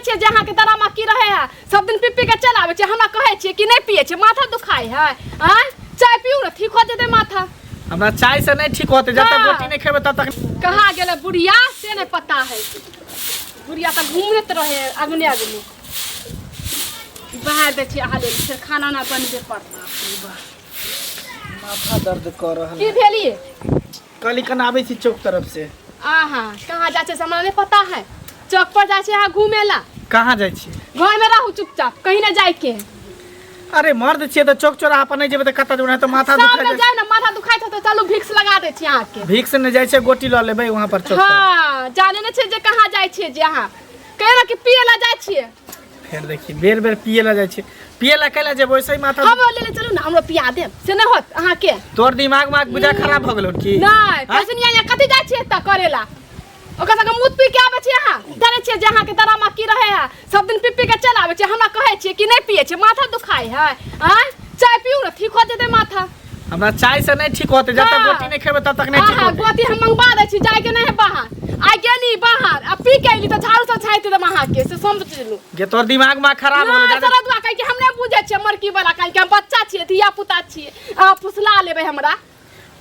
छियै जे अहाँके दरामा की रहे है सब दिन पी पी के चल आबै छियै हमरा कहै छियै कि नहि पियै छियै माथा दुखाइ है आँय चाय पीउ ने ठीक हो जेतै माथा हमरा चाय से नहीं ठीक होते जब तक हाँ। गोटी नहीं खेबे तब तक कहाँ गेलै बुढ़िया से नहि पता है बुढ़िया तऽ घूमैत रहे अगने अगने बाहर दै छियै अहाँ लेल फेर खाना उना बनबे पड़त माथा दर्द कर रहल की भेलियै कल कन आबै छी चौक तरफ से आहा कहाँ जाइ छै से हमरा नहि पता है चौक पर जाइ छै अहाँ घूमे ला कहाँ जाइ छी घर में रहू चुपचाप कहीं ना जाए के है अरे मर्द छियै तऽ चौक चौराहा पर नहि जेबै तऽ कतऽ जेबै नहि तऽ माथा शाम दुखा में जाइ जाए ना माथा दुखाइ छै तऽ चलू भिक्स लगा दै छी अहाँके भीख से नहि जाइ छै गोटी लऽ लेबै वहाँ पर चौक पर हाँ जाने नहि छै जे कहाँ जाइ छियै जे अहाँ कहियो ना कि पिए ला जाइ छियै फेर देखी बेर बेर पिए ला जाइ छै पिए ला कैला जेबै वैसे ही माथा हमरो लेले चलू ना हमरो पिया देब से नहि होत अहाँके तोर दिमाग माग बुझा खराब भऽ गेलौ की नहि आँय? पैसनिया यहाँ कथी जाइ छियै एतऽ करेला ओकर सबके मुँह पी के आबै छियै अहाँ जानै छियै जे अहाँके दरामा की रहे है सब दिन पी पी के चल आबै छियै हमरा कहै छियै कि नहि पियै छियै माथा दुखाइ है आँय चाय पीउ ने ठीक हो जेतै माथा हमरा चाय से नहीं ठीक होते जब तक हाँ। गोटी नहीं खेबे तब तक नहीं ठीक हाँ होते गोटी हम मंगवा दै छी जायके नहि है बाहर आइ गेली बाहर आ पी के अयली तऽ झाड़ू से झाँटि देब अहाँके से समझ लू जे तोर दिमाग मा खराब हो गेलै नहि जादे सरदुआ कहि के हम नहि बुझै छियै मरकी वाला कहि के हम बच्चा छियै धिया पुता छियै अहाँ फुसला लेबै हमरा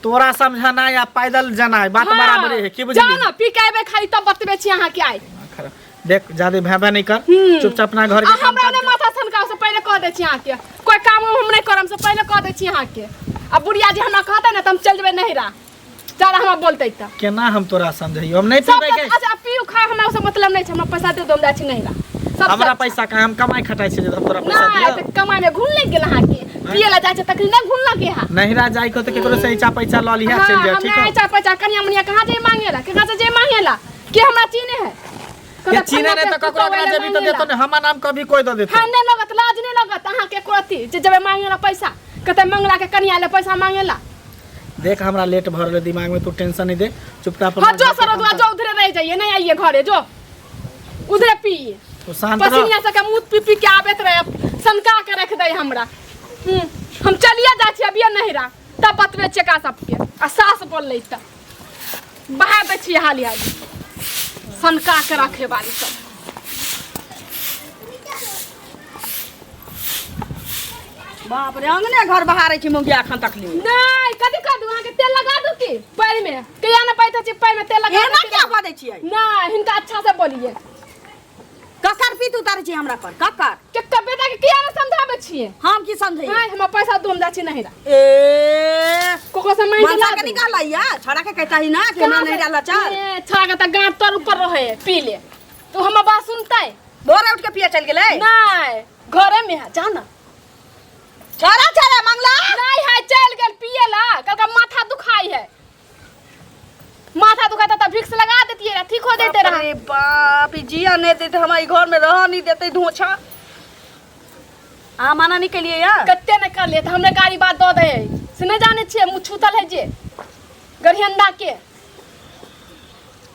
तोरा समझाना या पैदल जाना है बात हाँ, बराबरे है की जाउ बुझली ने पी के अयबै खाली तब बतबै छी अहाँके आइ खराब। देख ज्यादा भैं भैं नहीं कर चुपचाप अपना घर आ के काम हमरा काज नहि कर। माथा सनकाउ से पहिले कह दै छी अहाँके कोइ काम उम हम नहि करम से पहिले कह दै छी अहाँके आ बुढ़िया जे हमरा कहतै ने तऽ हम चलि जेबै नहिरा जादा हमरा बोलतै तऽ केना हम तोरा समझैयो हम नहीं सब पीबै के अच्छा पीउ खा हमरा ओसे मतलब नहि छै हमरा पैसा दे दो हम जाइ छी नहिरा सब हमरा पैसा कहाँ हम कमाई खटाइ छै जे हम तोरा पैसा नहि दियौ तऽ कमाइ में घुन लागि गेल अहाँके पिए ला जाइ छै तखनी नहि घुन लगे हा नहिरा जाइ के तऽ केकरो से ऐचा पैसा लऽ लिहा चलि जा हम ठीक नहि है ऐचा पैसा कनिया मनिया कहाँ जे मांगेला केकरा से जे मांगेला के हमरा चीने है के चीने नहीं तऽ ककरो अगला जेबी तऽ देतो ने हमर नाम कभी कोई दऽ देतो हाँ नहीं लगत लाज नहीं लगत अहाँके एको रत्ती जे जेबै मांगेला पैसा कते मंगला के कनिया ले पैसा मांगेला देख हमरा लेट भर रहल दिमाग में तू टेंशन नहीं दे चुपचाप हाँ अपना जो घर के सर काम जो कर। उधरे रह जाइए नहीं आइए घरे जो उधरे पिए तू शांत रह पसीना सबके मुँह पी पी के आबैत रहे सनका के रख दे हमरा हम चलिए जाइ छी अभिये नहिरा तब बतबै छियै एकरा सबके आ सास बोललै तऽ बहा दै छियै हाली हाली सनका के रखे वाली सब बाप रे अंगने घर बहारै छी मौगिया एखन तक ले नहीं कथी कर दू अहाँके तेल लगा दू की पैर में कहिया ना पैठे छी पैर में तेल लगा एना दू क्या बजै छियै नहीं हिनका अच्छा से बोलिए ककर पीत उतारै छी हमरा पर ककर केकर बेटा के किया ना समझाबै छियै हम की समझैयै हां हमरा पैसा दू हम जाइ छी नहिरा ए ककरो से मांगि मनसा ला के दू। निकालै या छोड़ा के कहता ही ना कि हमरा नहीं डाला चल ए, छोड़ा के तऽ गाँठ तर ऊपर रहे पी ले तू हमर बात सुनतै भोरे उठ के पिए चल गेलै नहीं घरे में है जा ना छोड़ा छोड़ा मंगला नहीं है चल गेल पिए ला कल का माथा दुखाई है माथा दुखाता तऽ भिक्स लगा देतियै रह ठीक हो जैते रह अरे बाप ई जिया नहीं देते हमरा ई घर में रह नहीं देते धोछा अहाँ माना नहीं केलिए या कते ने कर लिए तऽ हमरे गाड़ी बात दऽ दे से नहि जानै छियै मुँह छूतल है जे गढ़ियंदा के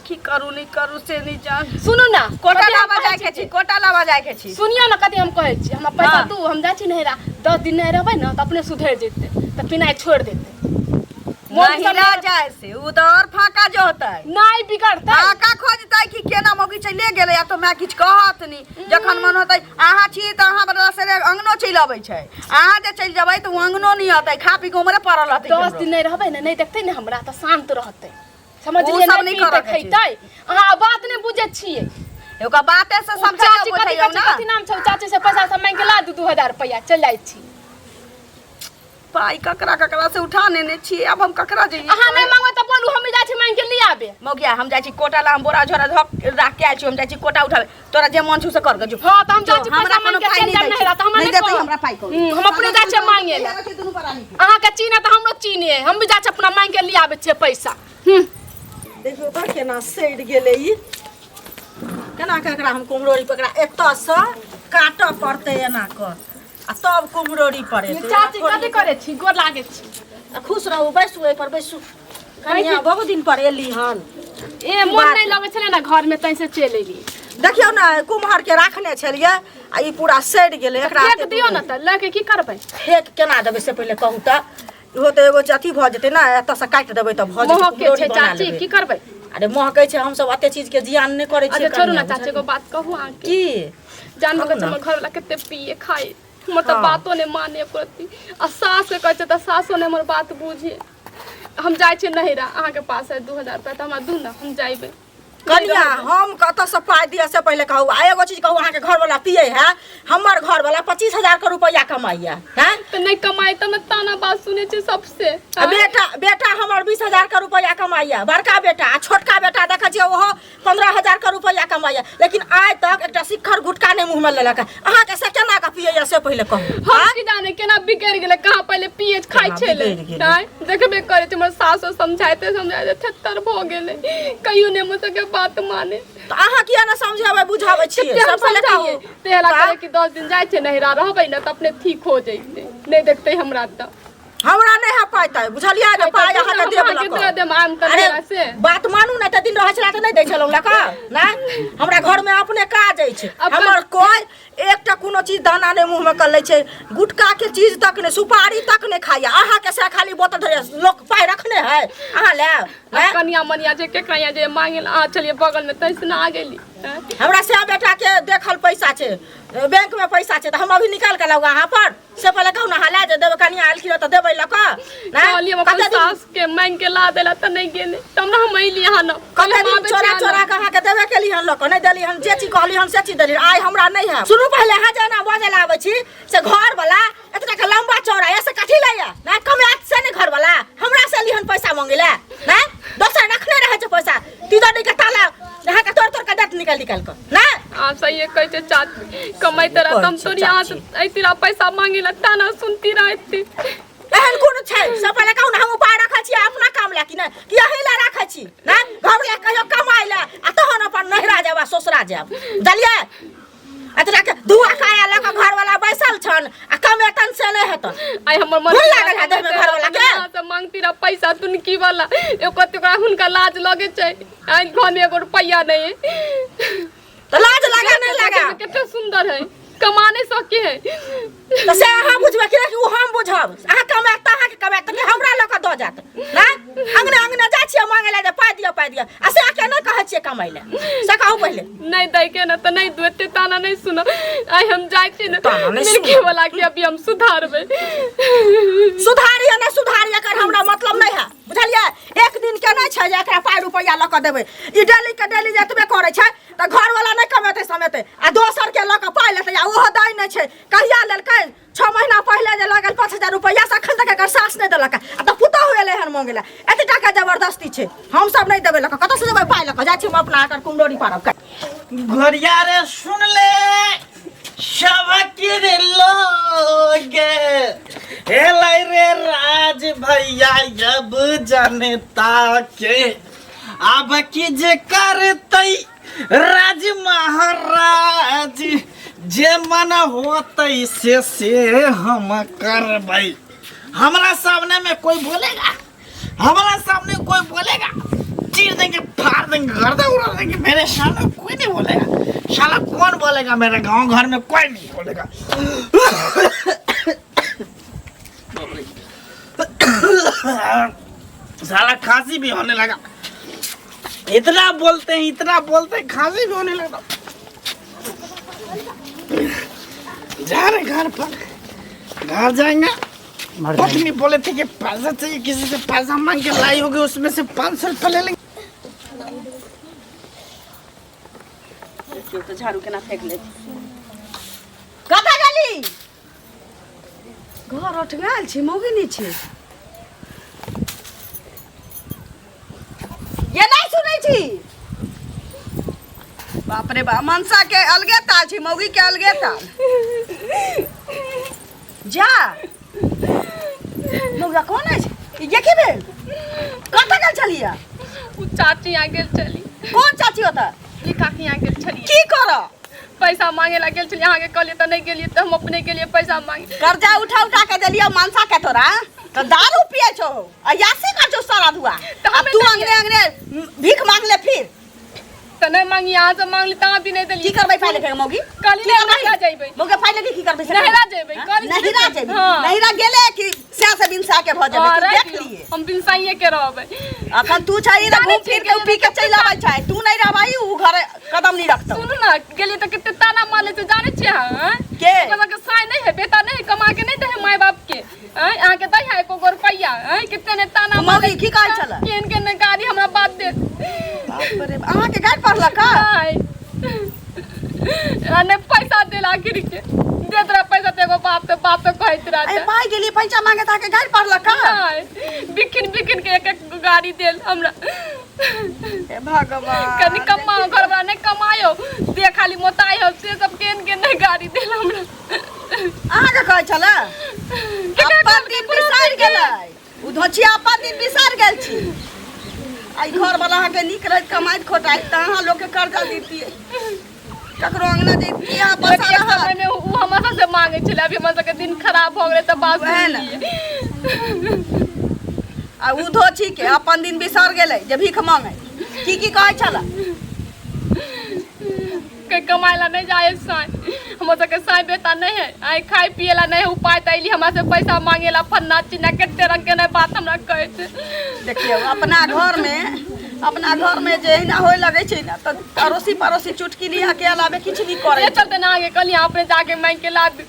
की करू नहीं करू से नहीं जान सुनू ना कोटा कथी हम लावा कहै जाए के छी छी कोटा लावा जाए के छी सुनियो ना कथी हम कहै छी हमरा पैसा हाँ। दू हम जाइ छी नहिरा 10 दिन नहि रहबै ने तऽ अपने सुधरि जेतै तऽ पिनाइ छोड़ि देतै मोन नहिरा जाए से उ तऽ और फाका जो होतै नहि बिगड़तै फाका खोजतै कि केना मौगी चले गेलै आ तो माय किछु कहत नी जखन मन होतै अहाँ छी तऽ अहाँ बदला से अंगनो चलि अबै छै अहाँ जे चलि जेबै तऽ उ अंगनो नहि अतै खा पी के उमरे पड़ल रहतै 10 केम्हरो। दिन नहि रहबै ने नहि देखतै ने हमरा तऽ शान्त रहतै समझलियै ओ सब नहि नहि पीतै करऽ के छै। खैतै अहाँ बात नहि बुझै छियै ओकर बाते से ओ समझैयौ चाची कथी बुझैयौ कथी ना कथी नाम छै ओ चाची से पैसा सब मांगि के ला दू 2000 रुपैआ चलि जाइ छी पाइ ककरा ककरा से उठा नेने छियै आब हम ककरा जइयै अहाँ नहि मांगबै तऽ बोलू हम जाइ छी मांगि के लिया आबे मौगिया हम जाइ छी कोटा ला हम बोरा झोरा धक राख के आयल छी हम जाइ छी कोटा उठाबे तोरा जे मन छौ से कर गे जो हाँ तऽ हम जाइ छी जो, हमरा पैसा कोनो मांगि के पाइ चलि नहि जायब दै नहिरा तऽ हमरा नहि नहि देतै कहब। हमरा पाइ कौड़ी हम अपने जाइ छियै मांगे ला दुनू प्राणी अहाँके चीने तऽ हमरो चीने हम भी जाइ छी अपना मांगि के लिया आबै छियै पैसा देखियौ तऽ केना सड़ि गेलै ई केना कऽ एकरा हम कुम्हरौरी पकड़ा एतऽसँ काटऽ पड़तै एना कऽ आ तब कुम्हरौरी पर एतै चाची कथी करै छी गोर लागै छी आ खुश रहू बैसू एहिपर बैसू कनिया बहुत दिन पर एली हन ए मोन नहि लगै छलै ने घरमे तैं से चलि एली देखियौ ने कुम्हर के राखने छलियै आ ई पूरा सड़ि गेलै एकरा फेंक दियौ ने तऽ लऽ के की करबै फेक केना देबै से पहिले कहू तऽ इहो तऽ एगो अथी भऽ जेतै ने एतऽसँ काटि देबै तऽ भऽ जेतै मोहक के कुम्हरौरी छै बना चाची लेबै। की करबै अरे महकै छै, हमसब एते चीज के जियान नहि करै छियै। अच्छा छोड़ू ना कनिया, चाची, एगो बात कहू अहाँके। की? जानबो कहू करै छै ना। हमर घरवाला कते पिए खाए, हमर तऽ हाँ। बातो नहि माने एको रत्ती। आ सास के कहै छै तऽ सासो नहि हमर बात बुझे। हम जाइ छियै नैहरा, अहाँके पास है 2000 रुपया तऽ हमरा दू ने, हम जाइबै। कनिया, हम कतऽसँ पाइ दिअ से पहिले कहू। आ एगो चीज कहू, अहाँके घरवाला पिए है? हमर घरवाला 25,000 के रुपैआ कमाइया हैं। तऽ नहि कमाइ तऽ ताना बात सुनै छै सबसे। आ बेटा, बेटा हमर 20,000 के रुपैआ कमाइया, बड़का बेटा। आ छोटका बेटा देखै छियै, ओहो 15,000 के रुपैआ कमाइया, लेकिन आइ तक एकटा शिखर गुटका नहि मुँहमे लेलक। अहाँके से केना कऽ पियैया से पहिले कहू। हम की जाने केना बिगड़ि गेलै, कहाँ पहिले पिए खाइ केना छलै। बिगड़ि गेलै? आँय, देखबे करै छै, हमर सासो समझाइते समझाइते थेत्तर भऽ गेलै, कहियो नहि हमर सबके बात माने। तऽ अहाँ किया ने समझेबै बुझाबै छियै कते हम से पहिले कहू। समझाइए तेहला तऽ करे कि 10 दिन जाइ छै नैहरा, रहबै ने तऽ अपने ठीक हो जैतै, नहि देखतै हमरा तऽ। हमरा नहि है पाइ ताइ, बुझलियै ने? पाइ अहाँके देब अहाँके लऽ दऽ देब, आम तऽ अरे नैहरा से। बात मानू ने, एते दिन रहै छला तऽ नहि दै छलहुँ लऽ कऽ? नहि, हमरा घरमे अपने काज अछि। हमर कोइ एकटा कोनो चीज दाना नहि मुँहमे कऽ लै छै, गुटका के चीज तक नहि, सुपारी तक नहि खाइया। अहाँके से खाली बोतल धरे लोक पाइ रखने है अहाँ लेब? आ कनिया मनिया जे केकरा यहाँ जे मांगे ला, अहाँ चलिए बगल में तैसे ना आ गेली हैं? हमरा से बेटा के देखल पैसा छै, बैंक में पैसा छै, तऽ हम अभी निकाल के लाउ अहाँ पर? से पहिले कहू ने, अहाँ लए जे देबै? कनिया एलखिन तऽ देबै लऽ कऽ? नहि? कहलियै हम अपन कते दिन सास के मांगि के ला देला तऽ नहि गेलै, तब ने हम अयली यहाँ न। कते दिन चोरा चोरा के अहाँके देबे केली हन लऽ कऽ, नहि देली हन? जे चीज कहली हन से चीज देली। आइ हमरा नहि है। सुनू पहिले, अहाँ जेना बजै लए आबै छी से घर वाला एतना के लंबा चौड़ा ऐसे कथी लैया? नहि कमायत से नहि घर वाला हमरा से लिहन पैसा मांगे ले? नहि दोसर रखने रहै छै पैसा तिजोरी के ताला अहाँके तोड़ तोड़ के देत निकालि निकालि कऽ? नहि आब सही कहै छै चाची, कमाइत रहत हम कहै छै तोरी यहाँ से चाची। ऐती रह पैसा मांगे ला ताना सुनती रहती। एहन कोन छै से पहिले कहू ने। हम उपाय रखै छी अपना काम लए कि नहि, कि अहीं लए रखै छी? नहि घर लए कहियो कमाइ लए आ तहन अपन नैहरा जायब आ ससुरा जायब, बुझलियै? एतना के धुआ काया लऽ कऽ घरवाला बैसल छन आ कमेतन से नहि हेतन। आइ हमर मन भूल लागल है देहमे घरवाला के? यहाँ से मांगती रह पैसा तुनकी वाला एको तऽ ओकरा हुनका लाज लगे छै। आइ घर में एगो रुपैआ नहीं है। तऽ लाज लागे नहि लागे? देखैमे कते सुंदर है, कमा नहीं सके है। तऽ से अहाँ बुझबै कि नहि कि ओ हम बुझब? अहाँ कमायत तऽ अहाँके कमायत तऽ कि हमरा लऽ कऽ दऽ जायत? नहि अंगने अंगने जाइ छियै मांगे लए जे पाइ दिअ, पाइ दिअ, आ से के नहि कहै छियै कमाइ लए, से कहू पहिले। नहीं दै के ना तऽ नहीं दू, एते ताना नहीं सुनो। आइ हम जाइ छी ने ताना नहि सुनब। मिलके वाला के अभी हम सुधारबै। सुधारिए नहि सुधारिए एकर हमरा मतलब नहि है, बुझलियै? एक दिन के नहि छै जे एकरा पाइ रुपैआ लऽ कऽ देबै। ई डेली के डेली जतबे करै छै तऽ घरवाला नहि कमेतै समेतै आ दोसर के लऽ कऽ पाइ लेतै, आ ओहो दै नहि छै। कहिया लेलकै? 6 महीना पहिले जे लऽ गेल 5000 रुपैआ से एखन तक एकर सास नहि देलक। आ तऽ पुतहु एलै हन मांगे लए, एते टाका जबरदस्ती छै। हमसब नहि देबै लऽ कऽ। कतऽसँ देबै पाइ लऽ कऽ? जाइ छी हम अपना एकर कुमरोरी पारब। घरिया रे सुन ले सबके रे लोग, हेलै रे राज भैया अब जनता के, अब की जे करतै राज महाराज, जे मन होतै से से हम करबै। हमरा सामने में कोई बोलेगा, हमारा सामने कोई बोलेगा, चीर देंगे, फाड़ देंगे, गर्दा उड़ा देंगे। मेरे सामने कोई नहीं बोलेगा साला। कौन बोलेगा? मेरे गांव घर में कोई नहीं बोलेगा। साला खांसी भी होने लगा। इतना बोलते हैं, इतना बोलते हैं, खांसी भी होने लगा। जा रहे घर पर, घर जाएंगे। पत्नी बोले थे कि पैसा चाहिए, किसी से पैसा मांग के लाई होगी, उसमें से 500 रुपये ले लेंगे। देखियौ तऽ झाड़ू केना फेंक लेत। कतऽ गेली? घर अठगायल छी, मौगी नहि छै। ये नहि सुनै छी? बाप रे बाप, मनसा के अलगे ताल छै, मौगी के अलगे ताल। जा मौगा, कोन अछि ई? ये की भेल? कतऽ गेल छलियै? उ चाची यहाँ गेल छली। कोन चाची ओतऽ? ई काकी यहाँ गेल छलियै। की करऽ? पैसा मांगे ला गेल छलियै। अहाँके कहलियै तऽ नहि गेलियै, तऽ हम अपने गेलियै पैसा मांगे। कर्जा उठा उठा के देलियै मनसा के तोरा, तऽ दारू पिए छौ, अयासी कर छौ सारा धुआ। तऽ आ हमे तू देलियै। अंगने अंगने भीख मांगले फिर। तऽ नहि मांगी, अहाँ से मांगली तऽ अहाँ भी नहि की देलियै। करबै पाइ लेके मौगी? कहली की नहि करबै? नहिरा जइबै। मौगी पाइ लेके की करबै से? नहिरा जइबै, हाँ? कहली नहिरा जइबै। हाँ। नहिरा गेले कि सएह से से बिनसा के भऽ जेबै, हाँ, तू राखि देख लियौ। लिए। हम बिनसाइए के रहबै। अखन तू छै ने, जानै घूम छियै फिर के उ पी के चलि आबै छै, तू नहि रहबही उ घर कदम नहि रखतौ। सुनू ने, गेलियै तऽ कते ताना मारले छै, जानै छियै अहाँ, आँय? के? ओकर सबके साय नहि है, बेटा नहि है, कमा के नहि दै है माय बाप के, आँय? अहाँके दै है एको गो रुपैआ, आँय? कते ने ताना मौगी मारले। की कहै छलै? केहन केहन ने गाली हमरा बात देत। बाप रे, अहाँके गारि पढ़लक? नहि आ नहि पैसा देल, आखिर के देत रहे पैसा तऽ एगो बाप तऽ बाप तऽ कहैत अरे रहते। पाइ गेलियै पैसा मांगे तऽ अहाँके गारि पढ़लक? नहि, बिखिन बिखिन के एक एक गाड़ी देल हमरा। हे भगवान! कनि कमा घर वाला नहि कमायो दे, खाली मोताइ हो, से सब केहन केहन नहि गाड़ी देल हमरा। अहाँके कहै छलै? केकरा अपन कहलकै? दिन बिसरि गेलै उ धोछिया, अपन दिन बिसरि गेल छी। आ ई घर वाला अहाँके नीक रहैत, कमाइत खोटाइत, तऽ अहाँ लोकके कर्जा दितियै, ककरो अंगना जैतियै अहाँ लेकिन पैसा एक रहत। समय में उ हमरा सबसे मांगे छलै, अभी हमरा सबके दिन खराब भऽ गेलै तऽ बात वएह ने। सुनलियै। आ उ धोछी के अपन दिन बिसर गेलै जे भीख मांगे की की कहै छलै? के कमाए ला नहीं जाए साई, हमर सबके साई बेटा नहीं है, आइ खाए पिए ला नहीं है उपाय, तऽ अइली हमरा से पैसा मांगे ला, फन्ना चिन्ना कते रंग के नहीं बात हमरा कहै छै। देखियौ, अपना घरमे, अपना घरमे जे एहिना होय लगै छै ने, तऽ अड़ोसी पड़ोसी चुटकी लिअ के अलावे किछु नहि करै ये छै। चलते ना आगे कहलियै अपने जाके मांगि के ला दू।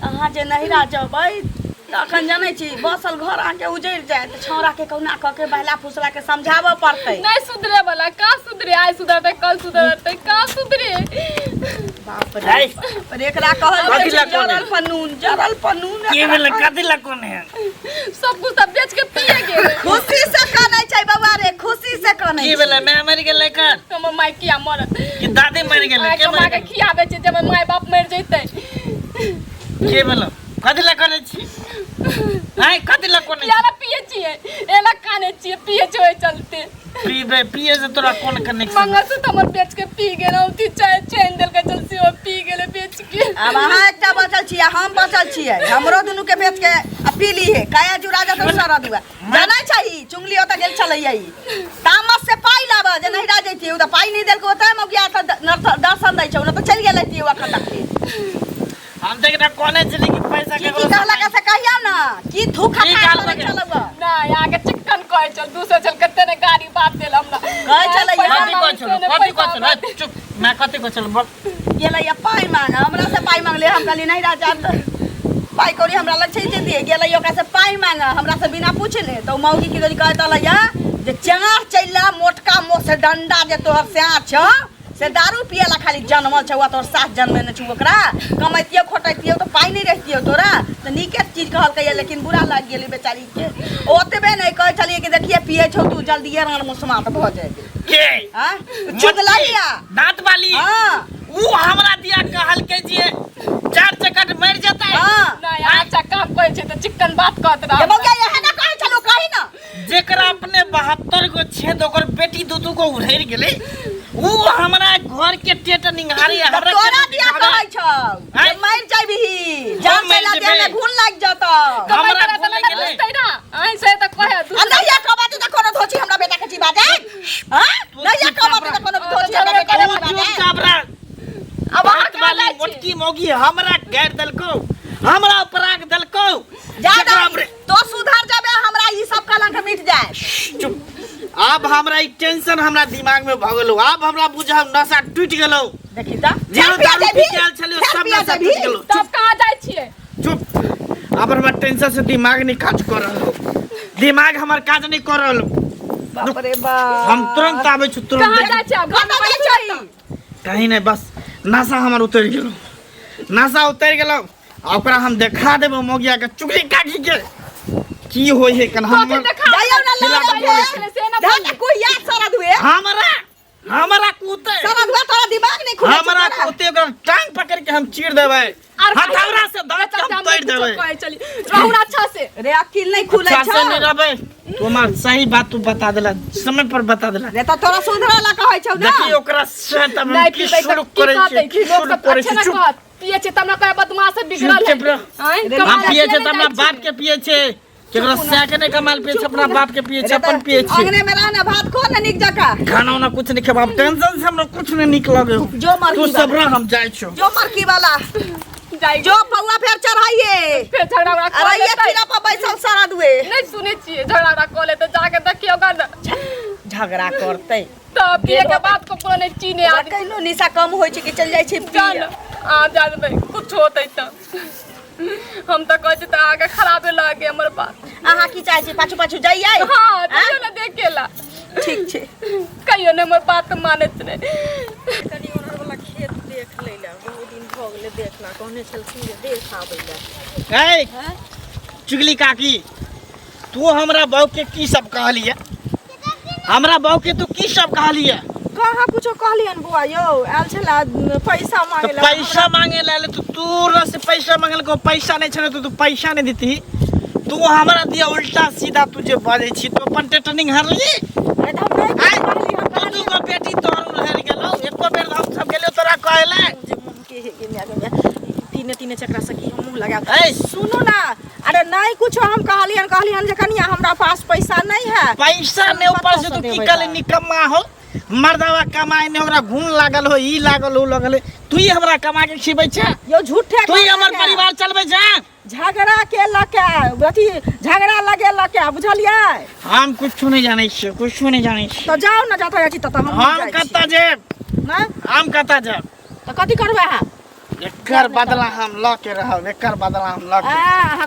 अहाँ जे नहिरा जेबै तऽ अखन जनै छी, बसल घर अहाँके उजड़ि जायत। छौड़ाके कहुना कऽ के बहला फुसला के समझाबऽ पड़तै। नहीं सुधरे वाला का सुधरे? आइ सुधरतै, कल सुधरतै, का सुधरे? बाप रे है। बाप रे, एकरा कहल कथी जाइ छै लए कोने? जरल पनून, जरल पनून। की एकरा भेलै? कहल- कथी लए कोने है? सब कुछ तऽ बेच के पिए गेलै। खुशी से कनै छै बौआ रे, खुशी से कनै की छै। भेलै? माय मरि गेलै कर हमर माय किया मरत? कि दादी मरि गेलै? आइ के कमा मरि के गेलै? खियाबै छै, जब माय बाप मरि जैतै। के भेलै? कथी लए करै छी आइ? कथी लए कोने? किया ला पिए छियै? एला काने छियै, पिए छियै ओहि चलते। पीबे पिए से तोरा कोन कनेक्शन? मंगलसूत्र हमर बेच के पी गेल, औंठी चाहे चैन देलकै चल से ओ पी गेलै बेच के। आब अहाँ एकटा बचल छियै, हम बचल छियै, हमरो दुनू के बेच के आ पी लीहे, काया जुड़ा जेतौ सरद हुआ। जानै छही, चुंगली ओतऽ गेल छलैया ई तामस से पाइ लाबऽ जे नहिरा जैतियै, उ तऽ पाइ नहि देलकै, ओतऽ मौगिया तऽ दर्शन दै छौ, नहि तऽ चलि गेल रहितियै अखन तक के। हम तऽ एकरा कहने छली कि पैसा की की केकरो कहलक से कहियौ ने, की थूक की हकार कहलक? करै छलौ? नहि, अहाँके चिक्कन कहै छल, दूसरे छल, कते ने गाड़ी बात देल हमरा। कहै छलै, पैसा कथी कहै मांगे छलौ? छै, ने कथी पैसा कहै छलौ? मांगे। चुप मैं कथी कहै छलौ बोल। गेलै पाइ मांगे, हमरा से पाइ मांगले। हम कहली नहीं राजा, तऽ पाइ कौड़ी हमरा लग छै जे दिए। गेलै ओकरा से पाइ मांगे हमरा से बिना पूछने, तऽ उ मौगी की कहै कहलैया जे चार चैला मोटका मोह से डंडा जे तोहर स्याह छौ से दारू पियला खाली जनमल छौ, तोहर सास जनमेने छौ, ओकरा कमैतियौ खोटैतियौ तऽ पाइ नहि रहितियौ तोरा। तऽ नीके चीज कहलकैया, लेकिन बुरा लागि गेलै बेचारी के। ओतबे नहि, कहै छलियै कि देखिए पियै छौ तू, जल्दिए राण मुसमात भऽ जेबे। के? आँ, चुगलैया। दांत वाली? हाँ। ऊ हमरा दिया कहलकै जे चार चकट मरि जेतै। हाँ। नहि, अच्छा काम कहै छै तऽ चिक्कन बात कहत ये रह। बौआ, इएह ने कहै छलहुँ, कही ने। जेकरा अपने 72 गो छेद, ओकर बेटी दू दू गो उड़ेर गेलै, ऊ हमरा घर के टेट निंघारी तऽ हमरा तोरा टेट दिया निंघारे। कहै छौ जे आँय? मरि जेबही, जान मरि चला जेबै। देह में घुन लागि जेतौ। हमरा कमाइ घुन करै लागि गेलै। तऽ ना अहीं से तऽ कहै आ नहिया कमाते तऽ कोनो धोची हमरा बेटा के जीवा जाय? हाँ, नहिया कमाते तऽ कोनो धोची हमरा बेटा के तू जीवा चुप जाय? चाप रह। अब अहाँ बात कहाँ वाली जाइ छी? मोटकी मौगी हमरा गारि देलकौ, हमरा उपराग देलकौ। जा जेकरा दाई, अपने- तो सुधर जाबे, हमरा ई सब कलंक मिट जाए। चुप, आब हमरा ई टेंशन हमरा दिमाग में भऽ गेलौ, आब हमरा बुझाउ नशा टूटि गेलौ। देखी तऽ जेहो फेर पिया दारू जेबही? पी के आयल छलियौ, फेर सब पिया नशा जेबही? टूटि गेलौ। तब कहाँ जाइ छियै? चुप, आब हमरा टेंशन से दिमाग नहीं काज कर रहल हो, दिमाग हमर काज नहीं कर रहल हो। बाप रे बाप! हम तुरंत आबै छी, तुरंत। कहाँ जाइ छियै? घर में कतऽ जाइ बैठू। छही? कहीं नहीं, बस नशा हमर उतरि गेलौ, नशा उतरि गेलौ। आ ओकरा हम देखा देबो मोगिया के, चुगली काकी के, की होय है कन कथी हमर देखा? जाइयौ ने खिला लऽ के बोलै जेबै। से ना धा बोली। तऽ कोहिया सारा दुए हमरा हमरा कूते सारा दुआ, तोरा दिमाग नहीं खुले छौ हमरा तोरा। कूते, ओकरा टांग पकड़ के हम चीर देबै, आर हथौड़ा से दांत के हम तोड़ देबै। कहै चली रहू ना अच्छा से। रे, अकिल नहीं खुले अच्छा से छौ। नहीं रहबै। तू हमार सही बात तू बता देला, समय पर बता देला। रे, तऽ तोरा सुधरला कहै छौ ने। देखी ओकरा से तब हम नहीं की पीबै तऽ शुरू की करै कहतै? छियै, की लोक शुरू सब करै अच्छे छियै। ना चुप कहत। पियै छै तब ना कहै बदमाश है, बिगड़ल चुप है। चुप रह। आँय, रे, कमाय हम ला पियै किया छै तऽ नहि अपना जाइ बाप छियै? के पियै छै, केकरो सै के नहीं कमाल पियै छै, अपना बाप के पियै छै, रे, अपन तऽ पियै छै। अंगने में रह ने, भात खो ने नीक जकाँ। खाना उना कुछ नहीं खेब, टेंशन से हमरा कुछ नहीं निक लगे हो। जो मरकी तू सब वाला। रह, हम जाइ छियौ। जो मरकी वाला। जाइ जो पौआ फेर चढ़ाइए फेर झगड़ा उगड़ा कऽ अरे ये लेतै। खिला पर बैसल सारा दुए नहीं सुनै छियै झगड़ा उगड़ा कऽ लेतै जाके देखियौ गन झगड़ा करतै तऽ पिए के बाद ककरो नहीं चीने ओकरा आदमी कहिनो निशा कम होइ छै कि चलि जाइ छै जान पिए अहाँ जानबै कुछ होतै तऽ हम तऽ कहै छी तऽ अहाँके खराबे लागे हमर बात अहाँ की चाहै छी पाछू पाछू जइयै हाँ जइयो ने देखे ला ठीक छै कहियो ने हमर बात मानैत नहि कनि ओनहर वाला खेत देख लै लए बहुत दिन भऽ गेलै देखला कहने छलखिन जे देख आबै लए ए चुगली काकी तू हमरा बहू के की सब कहलिए हमरा बहू के तू की सब कहलिए कहाँ कुछो कहलियन बौआ यौ आयल छला पैसा तो मांगे ला पैसा मांगे ला तो तू से पैसा मांगल को पैसा नहीं छले तो तू पैसा नहीं देती तू हमरा दिया उल्टा सीधा तू जे बाजै छी तू अपन टेटनिंग हारली अरे तऽ हम नहि आँय? कहली हम तू दू गो बेटी तोहर हेर गेलौ एको बेर हम सब गेलियौ तोरा कहले जे मुँह के हे गे माय गे माय तीने तीने चकरा से की हम मुँह लगायब ऐ सुनू ना अरे नहीं कुछो हम कहलियन कहलियन जे कनिया हमरा पास पैसा नहीं है पैसा ने ऊपर से तू की कहले निकम्मा हो मर्दावा कमाए ने ओकरा घून लागल हो ई लागल हो लगल हो। तू ही हमरा कमा के खिबै छे यो झूठे तू ही हमर के। परिवार चलबै छे झगड़ा के लके अथी झगड़ा लगे लके बुझलियै हम कुछ नहीं जानै छियै कुछ नहीं जानै छियै तो जाओ ना जाता जाइ छी ततऽ हम हम जाइ छी। कतऽ जेब नहि हम कतऽ जेब तऽ कथी करबै अहाँ एकर बदला हम लऽ के रहब एकर बदला हम लऽ के आ, अहाँ